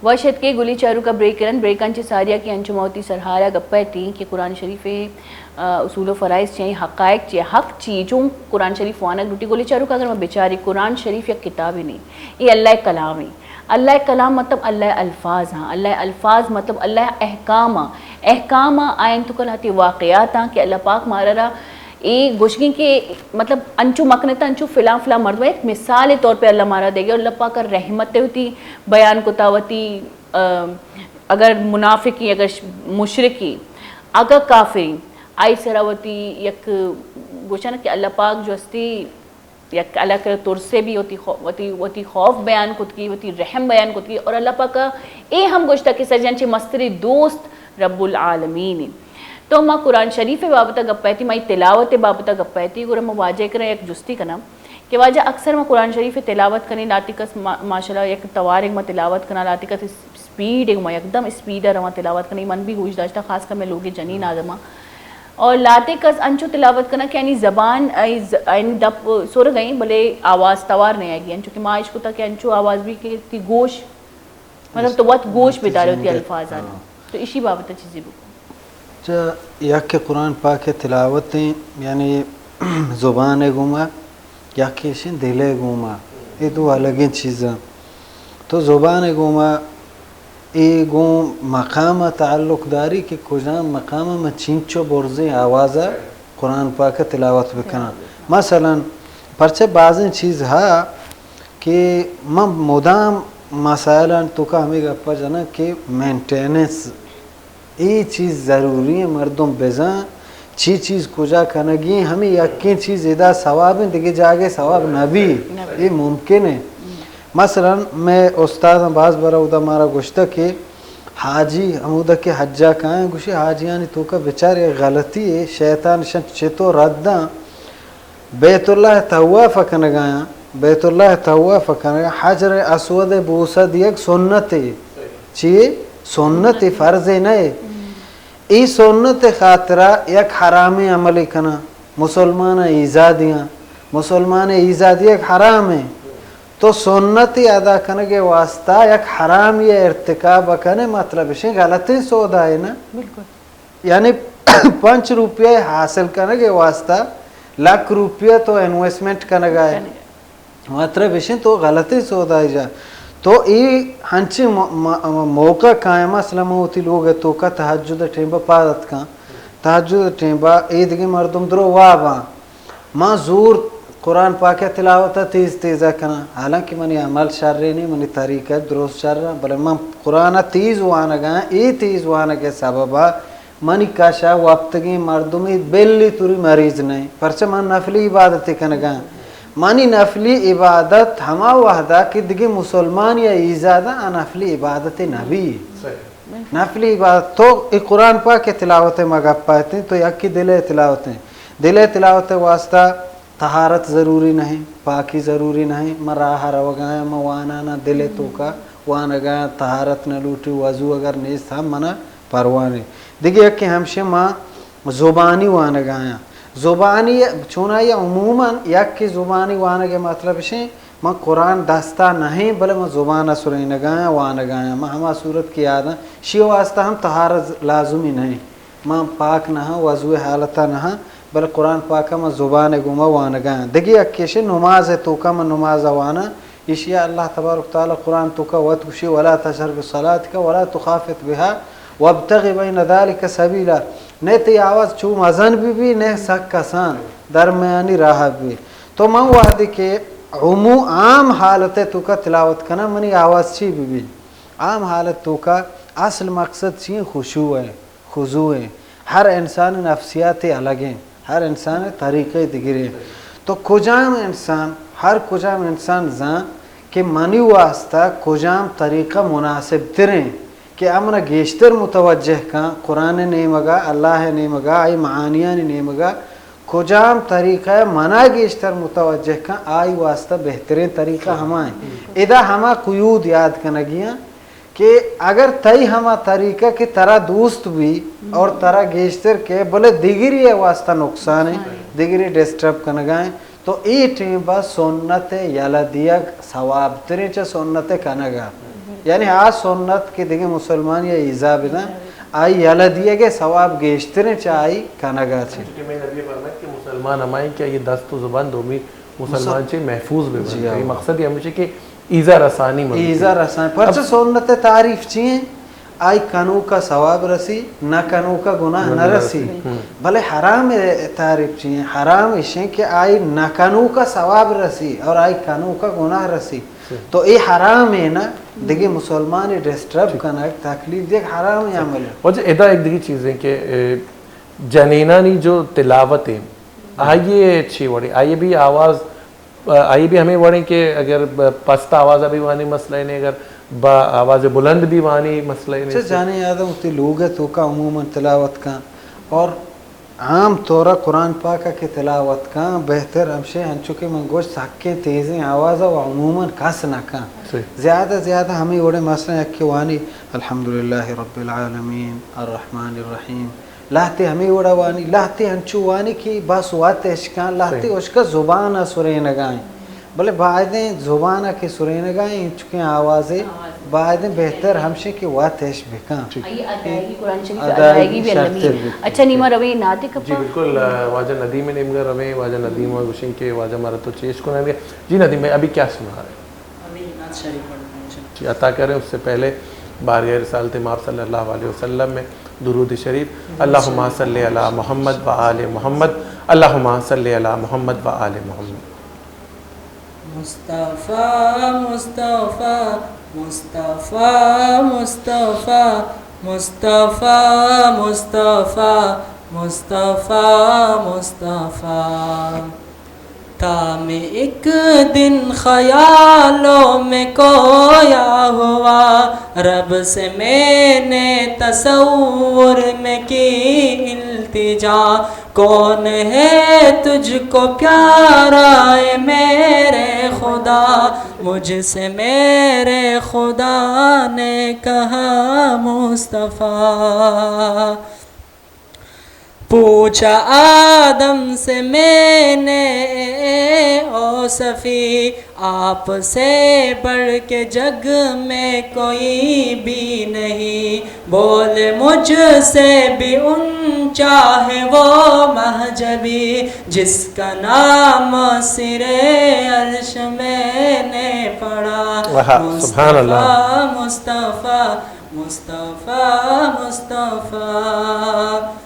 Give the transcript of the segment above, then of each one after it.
وش اتکے گلی چاروک ءَ بریک ءَ رند، بریکاں چہ ساری ءَ کہ انچو ما وتی سرحال ءَ گپ ءَ اتیں کہ قرآن شریف ءِ، آ، اصول و فرائض چی ایں، حقائق چی ایں، حق چی ایں، چون قرآن شریف وانگ لوٹی۔ گلی چاروک اگر ما بچاری قرآن شریف یک کتابے نہ ایں، اے اللہ ءِ کلام ایں۔ اللہ ءِ کلام مطلب اللہ ءِ الفاظ آں، اللہ ءِ الفاظ مطلب اللہ ءِ احکام آں، احکام آں، آیاں توکا لہتے واقعات آں کہ اللہ پاک مارا را اے گوشگیں کہ مطلب انچو مکنتا، انچو فلاں فلاں مردم، یک مثال طور پہ اللہ مارا دیگے، اللہ پاک ءَ رحمت ءَ وتی بیان کتا، وتی، آ، اگر منافقی، اگر ش-، مشرکی، اگر کافری، آئی سرا وتی یک گوشن کہ اللہ پاک جو استی یک اللہ کرا ترسے بھی وتی خو-، وتی، وتی خوف بیان کتگی، وتی رحم بیان کتگی، اور اللہ پاک ءَ اے ہم گوشتا کہ سجن چہ مستری دوست رب العالمین ایں۔ تو ما قرآن شریف ءِ بابت ءَ گپ ءَ اتیں، ما اے تلاوت ءِ بابت ءَ گپ ءَ اتیں، گڑا ما واجہ ءِ کرا یک جستی کناں کہ واجہ اکثر ما قرآن شریف ءِ تلاوت کنیں، لہتے کس ما-، ماشاءاللہ یک توارے ما تلاوت کناں، لہتے کس اسپیڈ ءَ ما یکدم اسپیڈ ءَ رواں تلاوت کنیں، من بھی گوش داشتا، خاص کر مئے لوگ ءِ جنین آدماں۔ اور لہتے کس انچو تلاوت کناں کہ آنی زبان، آئی ز-، آنی دپ سرگ ءَ ایں، بلے آواز توار نہ آئیگی، انچو کہ ما اشکتا کہ انچو آواز بھی کہ تی گوش مطلب تو وت گوش بدارے وتی الفاظ آناں۔ ہاں۔ تو اشی بابت ءَ چیزے بگو۔ چہ یک کہ قرآن پاک ءِ تلاوت ایں، یعنی زبان ءِ گوما، یک کہ اشیں دل ءِ گوما، اے دو الگیں چیزاں۔ تو زبان ءِ گوما اے گوں مقام ءَ تعلق داری کہ کجام مقام ءَ من چینچو برزیں آواز ءَ قرآن پاک ءِ تلاوت بکناں۔ مثلاً پرچہ بازیں چیز ہا کہ من مدام مسائلاں توکا ہمے گپ ءَ جناں کہ مینٹیننس اے چیز ضروری ایں، مردم بزاں چی چیز کجا کنگی ایں، ہمے یکیں چیز ادا ثواب ایں، دگہ جاگہ ثواب نہ بی، نہ بی۔ اے ممکن ایں۔ ہم۔ مثلاً مئے استاداں باز برا اودا مارا گوشتہ کہ حاجی ہمودا کہ حجا کائیں، گوشی حاجیانی توکا بچار یک غلطی ایں، شیطان اشاں چتو رد داں۔ بیت اللہ ءِ طواف ءَ کنگایاں، بیت اللہ ءِ طواف ءَ کنگایاں، حجر اسود ءِ بوسہ دیگ سنتے۔ چی؟ سنتے، فرضے نہ۔ اے سنت ءِ خاطرا یک حرامیں عملے کناں، مسلمان ءَ ایذا دیاں، مسلمان ءِ ایذا دیگ حرام ایں۔ تو سنت ءِ ادا کنگ ءِ واسطہ یک حرامی ءِ ارتکاب ءَ کنے، مطلب اشیں غلطیں سودا ایں نا۔ بالکل۔ یعنی پنچ روپیہ حاصل کنگ ءِ واسطہ لکھ روپیہ تو انویسٹمنٹ کنگ ءَ ئے۔ مطلب اشیں تو غلطیں سودا ءَ جا۔ تو اے ہنچیں م-، م-، موقع کائیں، مثلاً من وتی لوگ ءِ توکا تہجد ءِ ٹیم ءَ پاد اتکاں، تہجد ءِ ٹیم ءَ اے دگہ مردم درو واب آں۔ من زور قرآن پاک ءِ تلاوت ءَ تیز تیز ءَ کناں، حالانکہ منی عمل شریں نہ ایں، منی طریقہ درست شر ایں، بلے من قرآن ءَ تیز وانگ ءَ آں، اے تیز وانگ ءِ سبب ءَ منی کش ءَ وپتگیں مردمے بلے توری مریض نہ ایں، پرچہ من نفلی عبادتے کنگ ءَ آں۔ منی نفلی عبادت ہما وہد ءَ کہ دگہ مسلمانے ءَ ایذا داں، آ نفلی عبادتے نہ بی۔ صحیح۔ نفلی عبادت تو اے قرآن پاک ءِ تلاوت ءِ ما گپ ءَ اتیں، تو یکے دل ءِ تلاوت ایں۔ دل ءِ تلاوت ءِ واسطہ طہارت ضروری نہ ایں، پاکی ضروری نہ ایں۔ من راہ ءَ روگ ءَ آں، من وانان آں، دل ءِ توکا وانگ ءَ آں، طہارت نہ لوٹی، وضو اگر نیست ہم من ءَ پرواہ نہ ایں۔ دگہ یکے ہمشیں من زبانی وانگ ءَ آں۔ زبانی چونائی عموماً یکے زبانی وانگ ءِ مطلب اشیں، من قرآن دست ءَ نہ ایں، بلے من زبان ءَ سرینگ ءَ آں، وانگ ءَ آں۔ من ہما صورت کہ یاد آں، شی واسطہ ہم طہارت لازمی نہ ایں۔ من پاک نہ آں، وضو ءِ حالت ءَ نہ آں، بلے قرآن پاک ءَ من زبان ءِ گوما وانگ ءَ آں۔ دگہ یکے اشیں نماز ءِ توکا من نماز ءَ واناں، ایشی ءَ اللہ تبارک تعالی قرآن توکا وت گوشی، ولا تجهر بصلاتك ولا تخافت بها وابتغ بين ذلك سبيلا۔ نہ تئی آواز چو مزن بہ بی، نہ سک کسان، درمیانی راہ بہ بی۔ تو من وہدے کہ عمو-، عام حالت ءِ توکا تلاوت کناں، منی آواز چی بہ بی؟ عام حالت توکا اصل مقصد چی ایں؟ خشوع ایں، خضوع ایں۔ ہر انسان ءِ نفسیات الگ ایں، ہر انسان ءِ طریقہ دگرے۔ تو کجام انسان، ہر کجام انسان زان کہ منی واسطہ کجام طریقہ مناسب تریں کہ آ منا گیشتر متوجہ کن قرآن ءِ نیمگا، اللہ ءِ نیمگا، آئی معانیانی نیمگا، کجام طریقہ منا گیشتر متوجہ کن، آئی واسطہ بہتریں طریقہ ہما ایں۔ ادا ہما قیود یاد کنگی ایں کہ اگر تئی ہما طریقہ کہ ترا دوست بی اور ترا گیشتر کہ بلے دگری ءِ واسطہ نقصان ایں، دگری ڈسٹرب کنگا ایں، تو اے ٹیم با سنت ءِ یلہ دیگ ثواب تریں چہ سنت ءِ کنگ ءَ۔ یعنی آ سنت کہ دگہ مسلمان یا ایزا بدن، آئی یلہ دیگ ءِ ثواب گیشتریں چہ آئی کنگ ءَ چہ۔ چونکہ میں نبی فرمائیت کہ مسلمان ہمائیں کہ آئی دست و زبان دومی مسلمان چہ محفوظ بہ بنت۔ جی ہاں۔ مقصد یہ ہمیشہ کہ ایزا رسانی ممکن۔ ایزا رسانی۔ پرچہ سنت تعریف چی ہیں؟ آئی کنوکا ثواب رسی، نہ کنوکا گناہ نہ رسی۔ ہم۔ بلے حرام تعریف چی ہیں؟ حرام ایشیں کہ آئی نہ کنوکا ثواب رسی اور آئی کنوکا گناہ رسی۔ تو اے حرام ہے نا، دگہ مسلمان ڈسٹرب کنگ، تکلیف دیگ حرام ہے عمل۔ واجہ ادا ایک دگہ چیز ہے کہ، اے، جنینانی جو تلاوت ہے، آئیے چی وڑی، آئیے بھی آواز، آئیے بھی ہمیں وڑی کہ اگر پست آواز بھی وانی مسئلہ نہیں، اگر با آواز بلند بھی وانی مسئلہ نہیں۔ اچھا، جانے یاد ہے، تی لوگ ہے تو کا عموماً تلاوت کا اور عام طور ءَ قرآن پاک ءَ کہ تلاوت کن، بہتر ہمشے انچو کہ من گوشت سکیں تیزیں آواز ءَ و عموماً کس نہ کن۔ صحیح۔ زیادہ زیادہ ہمے وڑیں مثلاً یکے وانی الحمدللہ رب العالمین الرحمن الرحیم، لہتے ہمے وڑا وانی، لہتے انچو وانی کہ بس وت اشکان، لہتے اشکا زبان ءَ سرینگائیں۔ بلے بائدیں زبان ءَ کہ سرینگ ءَ انچکیں آوازے، بائدیں بہتر ہمشیں کہ وت اش بکن۔ ٹھیک۔ آئی ادائیگی قرآن شریف ادائیگی ادائیگی بھی شرتر المی۔ بکن۔ اچھا، نیما رویں نعت کپا۔ جی بالکل، آ، واجہ ندیم نیمگا رویں، واجہ ندیم گوشیں کہ واجہ مارا تو چیش کنن گے۔ جی ندیم بھائی، ابھی کیا سنا رہے ہیں؟ ابھی نعت شریف پڑھ رہے ہیں۔ جی، عطا کریں، اس سے پہلے بارگاہ رسالت مآب صلی اللہ علیہ وسلم میں درود شریف، اللہم صلی علی محمد و آل محمد، اللہم صلی علی محمد و آل محمد۔ مصطفی، مصطفی، مصطفی، مصطفی، مصطفی، مصطفی، مصطفی، مصطفی۔ تھا میں ایک دن خیالوں میں کھویا ہوا، رب سے میں نے تصور میں کی التجا، کون ہے تجھ کو پیارا اے میرے خدا؟ مجھ سے میرے خدا نے کہا مصطفی۔ پوچھا آدم سے میں نے، او صفی، آپ سے بڑھ کے جگ میں کوئی بھی نہیں، بولے مجھ سے بھی اونچا ہے وہ مہجبی، جس کا نام سر عرش میں نے پڑھا۔ واہ، سبحان اللہ۔ مصطفی، مصطفی، مصطفی، مصطفی۔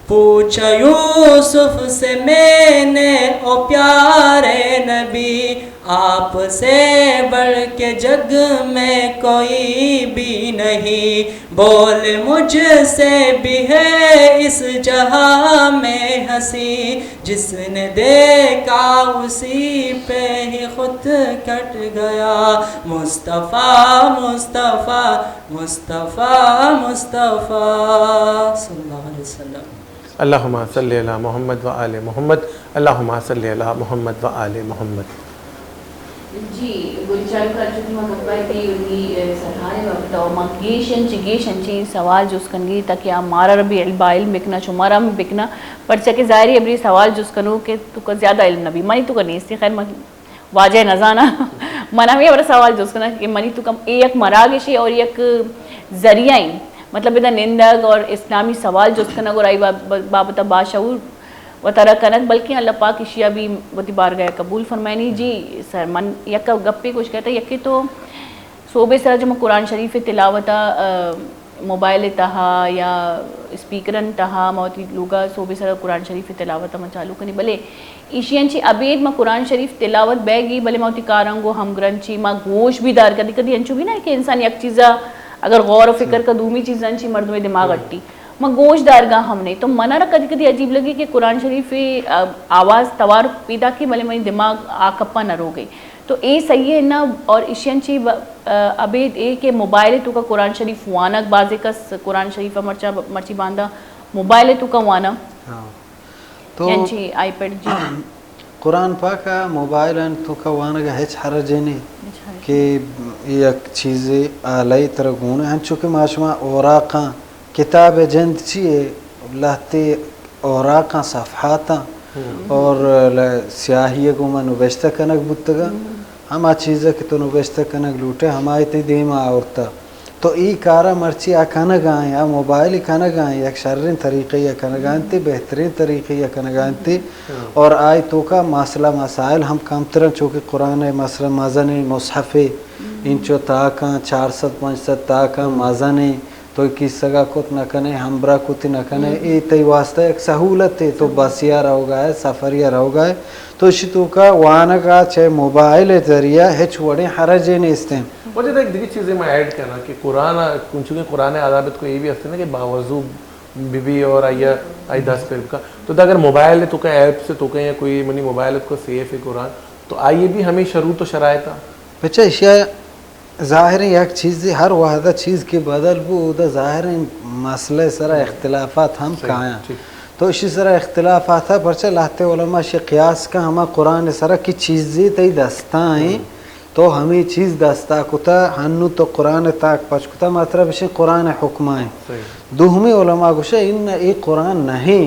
پوچھا یوسف سے میں نے، او پیارے نبی، آپ سے بڑھ کے جگ میں کوئی بھی نہیں، بول مجھ سے بھی ہے اس جہاں میں ہنسی، جس نے دیکھا اسی پہ ہی خود کٹ گیا۔ مصطفی، مصطفی، مصطفی، مصطفی صلی اللہ علیہ وسلم۔ اللہم صل علی محمد و آل محمد، اللہم صل علی محمد و آل محمد۔ جی، گل چاروکار، چونکہ ما گپا تی انی سرحال وقت، تو ما گیش انچ، گیش انچیں سوال جست کنگی تاکہ آ مارا ربی علم، با علم بکنا، شمارا ہم بکنا، پرچہ کہ ظاہری ابری سوال جست کنو کہ تو کا زیادہ علم نبی، منی تو کا نیستی، خیر، من واجہ نزاناں۔ من ہمے ہبرا سوال جست کناں کہ منی تو کم اے یک مراگشے اور یک ذریعہ ایں، مطلب ادا نندگ اور اسلامی سوال جست کنگ اور آئی باب-، بابت باشعور و ترا کنگ، بلکیں اللہ پاک اشیا بھی وتی بارگاہ قبول فرمائنی۔ جی سر، من یک گپے گوش کہتا، یکے تو صوبے سرا جو ما قرآن شریف تلاوت ء، موبائل ء تہا یا اسپیکرن تہا ما وتی لوگا صوبے سرا قرآن شریف تلاوت ء ما چالو کنی، بلے ایشی انچی ابید ما قرآن شریف تلاوت بیگی، بلے ما وتی کارانگو ہمگرنچی ما گوش بھی دار، کدی کدی انچو بھی نہ کہ انسان یک چیزا اگر غور و فکر کا دومی چیزاں چی مردم دماغ اٹی، ما گوش دارگا ہم نہیں۔ تو منا را کدی کدی عجیب لگی کہ قرآن شریف ء آواز توار پیدا کی، بلے منی دماغ آ کپا نہ روگئی۔ تو اے صحیح ہے نا؟ اور ایشی انچی ابید اے کہ موبائل ء توکا قرآن شریف وانگ، بازیں کس قرآن شریف ء مرچا، مرچی باندا موبائل ء توکا واناں۔ ہاں۔ تو یعنی چی آئی پیڈ؟ جی۔ قرآن پاک ء موبائل ء توکا وانگ ء ہچ حرج نہیں ہچ حرج کہ یک چیزے آلہ ترا گون انچو کہ ما شما اوراقاں، کتاب ء جند چی ہے؟ لہتے اوراقاں، صفحاتاں اور ل-، سیاہی ء گوما نبشتہ کنگ بوتگاں۔ ہما چیز کہ تو نبشتہ کنگ لوٹے، ہمائی تئی دیم ءَ آورتا۔ تو ای کارا مرچی آ کنگائیں، آ موبائل کنگائیں، یک شریں طریقے ءَ کنگائیں، تی بہترین طریقے ءَ کنگائیں تی۔ اور آئی توکا مسئلہ مسائل ہم کمترن، چونکہ قرآن ءِ مثلاً مزنیں مصحفے، انچو تاکاں، چار سد پنچ سد تاکاں مزنیں، تو کیسگا کت نہ کنے، ہمبرا کت نہ کنے، اے تئی واسطہ یک سہولتے، تو بسیا روگا ئے، سفریا روگا ئے، تو اشی توکا وانگا چہ موبائل ذریعہ ہچ وڑیں حرجے نیستیں۔ واجہ، یک دگہ چیزے ما ایڈ کناں کہ قرآن ءَ، چونکہ قرآن ءِ آداب ءَ تو اے بھی ہستے نا کہ باوضو بہ بی اور آئی ءَ، آئی دست پر بکن۔ تو دا اگر موبائل ءِ توکا ایپس ءِ توکا یا کوئی منی موبائل ءِ توکا سیف ہے قرآن، تو آئی ءَ بھی ہمیں شروط و شرائط ءَ؟ بچہ، اشیا ظاہریں یک چیزے، ہر وہدہ چیز کہ بدل بو، اودا ظاہریں مسئلہ سرا اختلافات ہم کایاں۔ تو اشی سرا اختلافات ءَ، پرچہ لہتے علماء اشی قیاس کن ہما قرآن سرا کہ چیزے تئی دستا ہیں، تو ہمے چیز دستا کتا، ہنو تو قرآن تاک پچ کتا، مطلب اشی قرآن حکمائیں۔ دومی علماء گوشے، ان اے قرآن نہیں،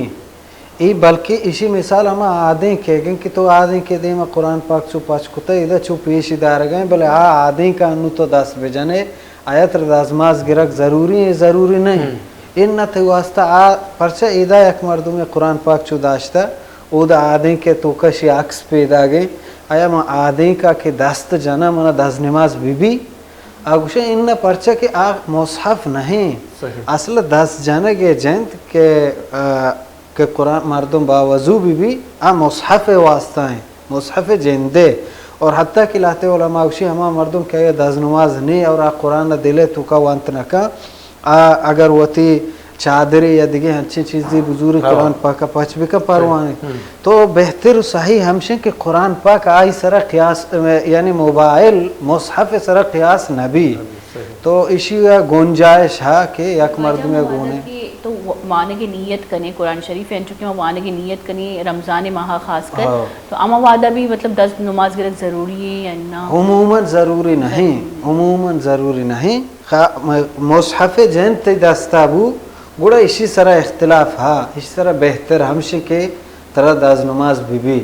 اے بلکہ اشی مثال ہما آدینک ئیگ انت کہ تو آدینک ءِ دیم ءَ قرآن پاک چو پچ کتہ، ادا چو پیش دارگ ءَ انت، بلے آ آدینک ءَ انوں تو دست بجن ئے، آئی ءَ ترا دزنماز گرگ ضروری انت، ضروری نہ انت۔ اناں تئی واسطہ آ، پرچہ ادا یک مردمے قرآن پاک چو داشتہ، اودا آدینک ءِ توکا اشی عکس پیداگ انت، آیا من آدینک ءَ کہ دست جناں منا دزنماز بہ بی؟ آ گوشے اناں، پرچہ کہ آ مصحف نہ انت۔ اصل دست جنگ ءِ جند کہ، آ، کہ قرآن مردم باوضو بہ بی، آ مصحف ءِ واسطہ انت، مصحف ءِ جند ءِ۔ اور حتیٰ کہ لہتے علماء گوشی ہما مردم کہ آئی ءَ دزنماز نے اور آ قرآن ءَ دل ءِ توکا ونت نہ کن، آ اگر وتی چادرے یا دگہ ہنچیں چیزے بزوری قرآن پاک ءَ پچ بکن، پرواہ نہیں۔ تو بہتر و صحیح ہمشیں کہ قرآن پاک آئی سرا قیاس، یعنی موبائل مصحف سرا قیاس نہ بی۔ تو اشی ءَ گنجائش ہا کہ یک مردمے ءَ گون انت۔ تو و-، وانگ ءِ نیت کنے قرآن شریف ءِ، انچو کہ ما وانگ ءِ نیت کنی رمضان ءِ ماہ ءَ خاص کر، تو ہما وہدا بھی مطلب دزنماز گرگ ضروری ہے یا نہ؟ عموماً ضروری نہیں، عموماً ضروری نہیں۔ خا-، م-، مصحف ءِ جند تئی دستا بو، گڑا اشی سرا اختلاف ہا، اشی سرا بہتر ہمشیں کہ ترا دزنماز بہ بی۔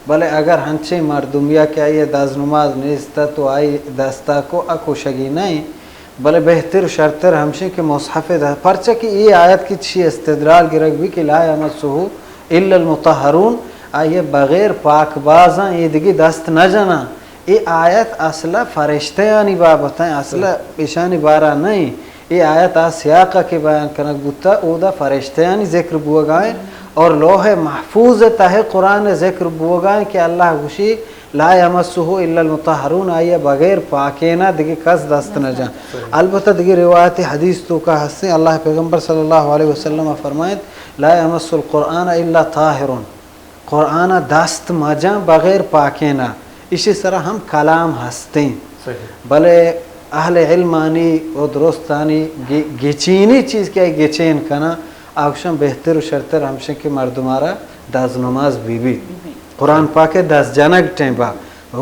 بلے اگر ہنچیں مردمیا کہ آئی ءَ دزنماز نیست ات و آئی دستا کو، آ کشگی نہ انت، بلے بہتر و شرتر ہمشیں کہ مصحف ءِ دست، پرچہ کہ اے آیت کہ چی استدلال گرگ بی کہ لا یمسہ الا المطہرون، آئی ءَ بغیر پاک بازاں اے دگہ دست نہ جناں۔ اے آیت اصل ءَ فرشتیانی بابت ءَ، اصل ءَ ایشانی بارہ نہ انت۔ اے آیت آ سیاق ءَ کہ بیان کنگ بوتہ، اودا فرشتیانی ذکر بوگا انت اور لوح محفوظ ءِ تہ ءَ قرآن ءِ ذکر بوگا انت کہ اللہ گوشی، لا یمسہ الا المطہرون، آئی ءَ بغیر پاکینا دگہ کس دست نہ جنت۔ البتہ دگہ روایت حدیث توکا ہستیں، اللہ ءِ پیغمبر صلی اللہ علیہ وسلم ءَ فرمائیت، لا یمس القرآن الا طاہر۔ قرآن ءَ دست مجن بغیر پاکینا، اشی سرا ہم کلام ہستیں۔ بلے اہل علمانی و درستانی گی-، گچینی چیز کہ آئی گچین کناں، آ گوشاں بہتر و شرتر ہمشیں کہ مردمارا دزنماز بہ بیت۔ قرآن پاک ءِ دست جنگ ٹیمبا،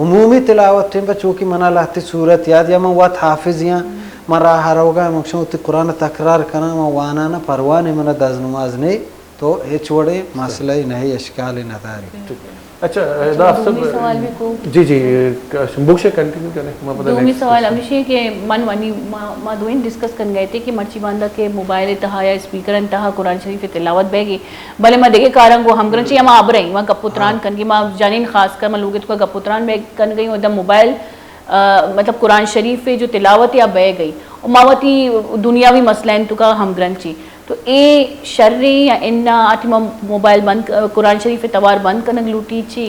عمومی تلاوت ٹیمبا، چونکہ منا لہتے سورت یاد یا من وت حافظ یاں، من راہ روگا من گوشاں وتی قرآن تکرار کناں، من وانانا، پرواہ نے، منا دزنماز نے۔ تو ہچ وڑیں مسئلہ ہی نہیں، اشکال ہی نداری۔ اچھا، ادا افسر دومی سوال بھی کو۔ جی، جی، بخش کنٹینیو کریں، ما پتہ دومی سوال ہمیشہ کہ من وانی ما، ما دوئیں ڈسکس کن گئے تھے کہ مرچی باندا کہ موبائل تہا یا اسپیکر تہا قرآن شریف تلاوت بہ گی، بلے ما دیگه کاراں گو ہم گرنچی ہم آبریں، ما گپ و تران کن گی، ما جنین خاص کر ما لوگ تو گپ و تران بہ کن گئی، ادا موبائل آ، مطلب قرآن شریف ءِ جو تلاوت یا بہ گئی، و ما وتی دنیاوی مسئلہ انت کا ہمگرنچی۔ تو اے شریں یا انا آتی ما موبائل بند، قرآن شریف توار بند کنگ لوٹی چی؟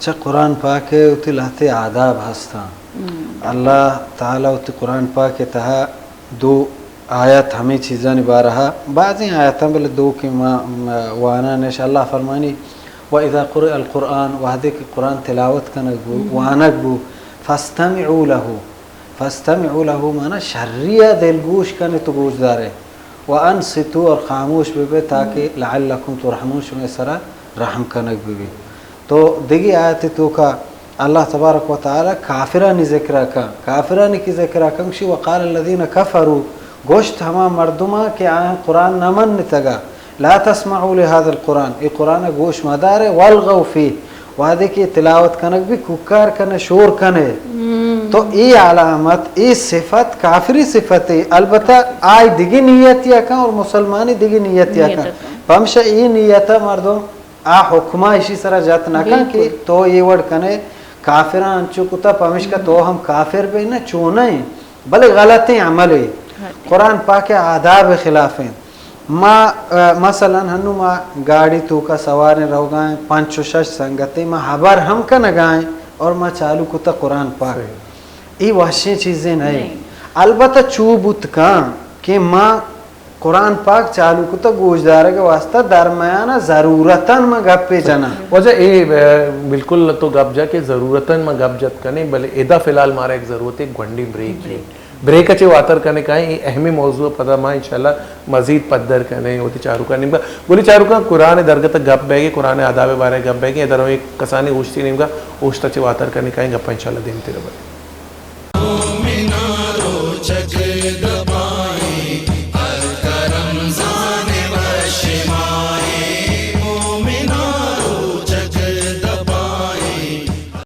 چہ قرآن پاک ءَ وتی لہتے آداب ہستاں۔ اللہ تعالی وتی قرآن پاک ءِ تہا دو آیت ہمے چیزانی بارہا، بعضیں آیتاں بلے دو کہ ما، ما وانان اش، اللہ فرمانی، و اذا قرئ القرآن، وہدے کہ قرآن تلاوت کنگ بو، وانگ بو، فاستمعوا له، فاستمعوا له معنی شری ءَ دلگوش کن ات و گوش دار ات، و انصتوا، اور خاموش بہ بے، تاکہ لعلکم ترحمون، شمئے سرا رحم کنگ بہ بی۔ تو دگہ آیت توکا اللہ تبارک و تعالی کافرانی ذکر کن، کافرانی کی ذکر کن، گوشی، وقال الذین کفروا، گوشت ہما مردماں کہ آیاں قرآن نہ منتگا، لا تسمعوا لهذا القرآن، اے قرآن گوش مدارے، والغوا فیہ، وہدے کہ تلاوت کنگ بی کوکار کنے، شور کنے، تو اے علامت، اے صفت کافری صفت ہے۔ البتہ آئی دگہ نیت یا کن اور مسلمانی دگہ نیت یا کن۔ پمشا اے نیت مردم آ حکمہ اشی سرا جت نہ کن کہ تو اے وڑ کنے، کافراں انچو کتا، پمشکا تو ہم کافر بے، نہ، چونہ ہیں، بلے غلطیں عملے، قرآن پاک آداب خلاف ہیں۔ ما، آ، مثلاً ہنو ما گاڑی توکا سواریں، روگائیں، پنچ و شش سنگتیں، ما حبر ہم کنگائیں اور ما چالو کتا قرآن پاک۔ اے وشیں چیزیں نہ۔ البتہ چو بوت کن کہ ما قرآن پاک چالو کتا گوشدارگ واسطہ، درمیان ضرورتاً ما گپے جناں۔ واجہ اے، آ، بالکل تو گپ جا کہ ضرورتاً ما گپ جت کنیں، بلے ادا فی الحال مارا ایک ضرورت ہے، گونڈیں بریک ہے۔ بریک ءَ چہ واتر کنیں کائیں، اے اہمیں موضوع ءَ پدا ما انشاءاللہ مزید پدر کنیں وتی چاروکاں نیمگا۔ گلی چاروکاں، قرآن ءِ درگت ءَ گپ بیگ ءَ، قرآن ءِ آداب ءِ بارہ ءَ گپ بیگ ءَ، اے درو ایک کسانیں اوشتی نیمگا اوشت ءَ چہ واتر کنیں کائیں، گپاں انشاءاللہ دیمتر ءَ بریں۔